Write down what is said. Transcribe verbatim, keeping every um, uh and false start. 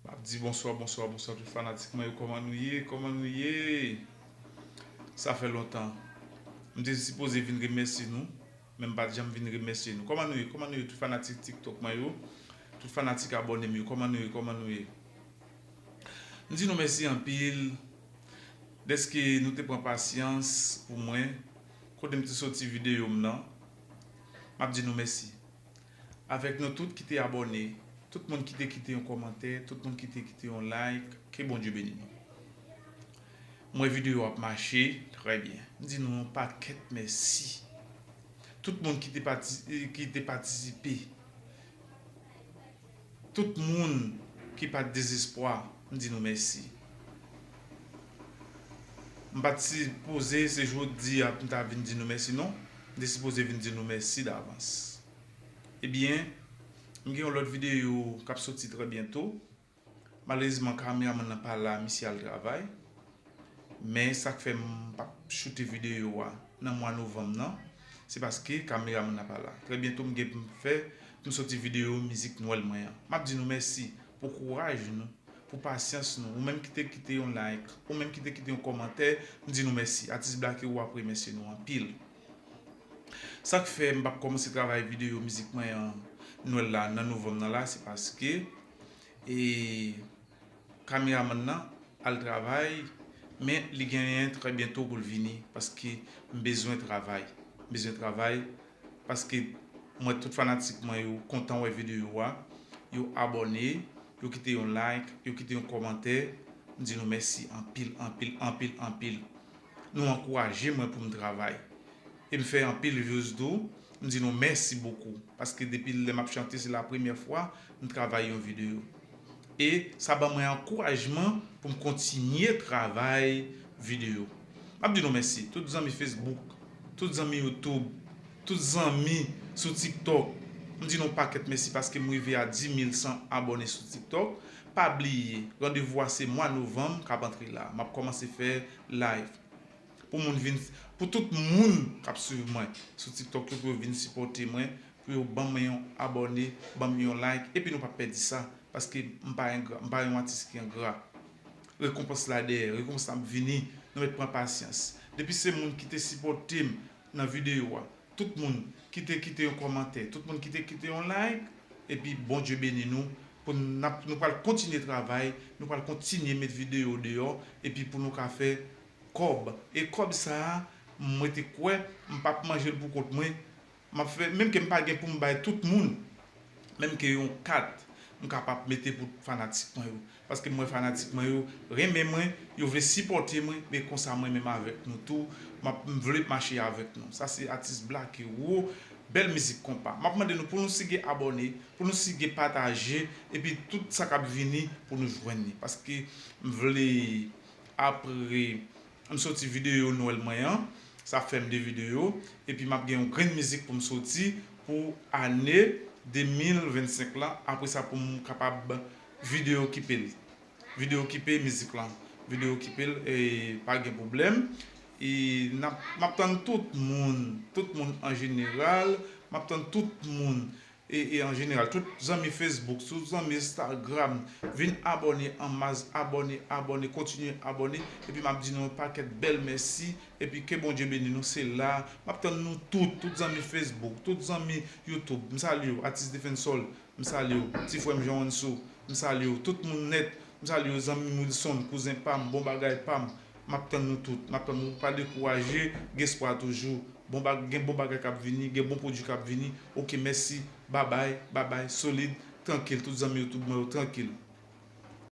Ap di bonswa, bonswa, bonswa tout fanatik mwen yo, kòman nou ye, kòman nou ye? Sa fè lontan. M te sipoze vin remèsye nou, men m pa t janm vin remèsye nou. Kòman nou ye, kòman nou ye tout fanatik TikTok mwen yo, tout fanatik abòne m yo, kòman nou ye, kòman nou ye? M di nou mèsi anpil dèske nou te pran pasyans pou mwen, kote m te soti videyo m nan. M ap di nou mèsi. Avèk nou tout ki te abòne, tout moun ki te kite yon kòmantè, tout moun ki te kite yon like, ke Bondye beni nou. M wè videyo ap mache, trè byen. M di nou yon pakèt mèsi. Tout moun ki te pati, ki te patisipe, tout moun ki pa t dezespwa, m di nou mèsi. M pa t sipoze se jodi a m ta vin di nou mèsi non. M te sipoze vin di nou mèsi davans. Ebyen, m gen yon lòt videyo k ap soti trè byento. Malerezman, kameramann nan pa la, misye al travay. Men sa k fè m p ap choute videyo a nan mwa novanm nan, se paske kameramann nan pa la. Trè byento, m gen pou m fè, pou m soti videyo mizik Nwèl mwen an. M ap di nou mèsi pou kouraj nou, pou pasyans nou. Ou menm ki te kite yon like, ou menm ki te kite yon kòmantè, m di nou mèsi. Atis Black Hero ap remèsye nou anpil. Sa k fè m p ap kòmanse travay videyo mizik mwen an Nwèl la nan novanm nan la, se paske, e, kameramann nan al travay, men li genyen trè byento pou l vini, paske m bezwen travay. M bezwen travay, paske m wè tout fanatik mwen yo kontan wè videyo a, yo abòne, yo kite yon like, yo kite yon kòmantè. M di nou mèsi anpil, anpil, anpil, anpil. Nou ankouraje mwen pou m travay. E m fè anpil views tou. M di nou mèsi bokou. Paske depi lè m ap chante, se la premyè fwa m travay yon videyo. E sa ban mwen ankourajman pou m kontinye travay videyo. M ap di nou mèsi. Tout zanmi Facebook, tout zanmi YouTube, tout zanmi sou TikTok, m di nou pakèt mèsi paske m rive a dis mil san abòne sou TikTok. Pa bliye, randevou a se mwa novanm k ap antre la. M ap kòmanse fè live. Pou moun vin, pou tout moun k ap swiv mwen sou TikTok yo, pou yo vin sipòte mwen, pou yo ban mwen yon abòne, ban m yon like, epi nou p ap pèdi sa, paske m pa engra, m pa yon atis ki engra. Rekonpans la dèyè, rekonpans la ap vini, nou mèt pran pasyans. Depi se moun ki te sipòte m nan videyo a, tout moun ki te kite yon kòmantè, tout moun ki te kite yon like, epi Bondye beni nou, pou n ap, nou pral kontinye travay, nou pral kontinye met videyo deyò, epi pou nou ka fè kòb. E kòb sa a, mwen te kwè, m p ap manje l pou kont mwen, m ap fè, menm ke m pa gen pou m bay tout moun, menm ke yon kat, m kapab mete pou fanatik mwen yo. Paske m wè fanatik mwen yo renmen mwen, yo vle sipòte mwen, men konsa mwen menm avèk nou tou, m ap, m vle mache avèk nou. Sa se atis Black Hero, bèl mizik konpa. M ap mande nou pou nou sige abòne, pou nou sige pataje, epi tout sa k ap vini pou nou jwenn li. Paske m vle, apre m soti videyo Nwèl mwen an, sa fè m de videyo, epi m ap gen yon grenn mizik pou m soti pou ane de mil vennsenk lan, apre sa pou m kapab videyo okipe l. Videyo okipe mizik lan. Videyo okipe l, e pa gen pwoblèm. E n ap, m ap tann tout moun, tout moun an jeneral, m ap tann tout moun. E, e an jeneral, tout zanmi Facebook, tout zanmi Instagram, vin abòne an mas, abòne, abòne, kontinye abòne. Epi m ap di nou yon pakèt bèl mèsi. Epi ke Bondye beni nou, se la. M ap tann nou tout, tout zanmi Facebook, tout zanmi YouTube. M salye w, atis Defensol. M salye w, ti frè m Jean Wanso. M salye w, tout moun nèt. M salye w, zanmi m Wilson, kouzen pa m, bon bagay pa m. M ap tann nou tout. M ap tann nou, pa dekouraje, gen espwa toujou. Bon ba-, gen bon bagay k ap vini, gen bon pwodui k ap vini. Oke, mèsi. Babay, babay, solid, trankil. Tout zanmi YouTube mwen yo, trankil.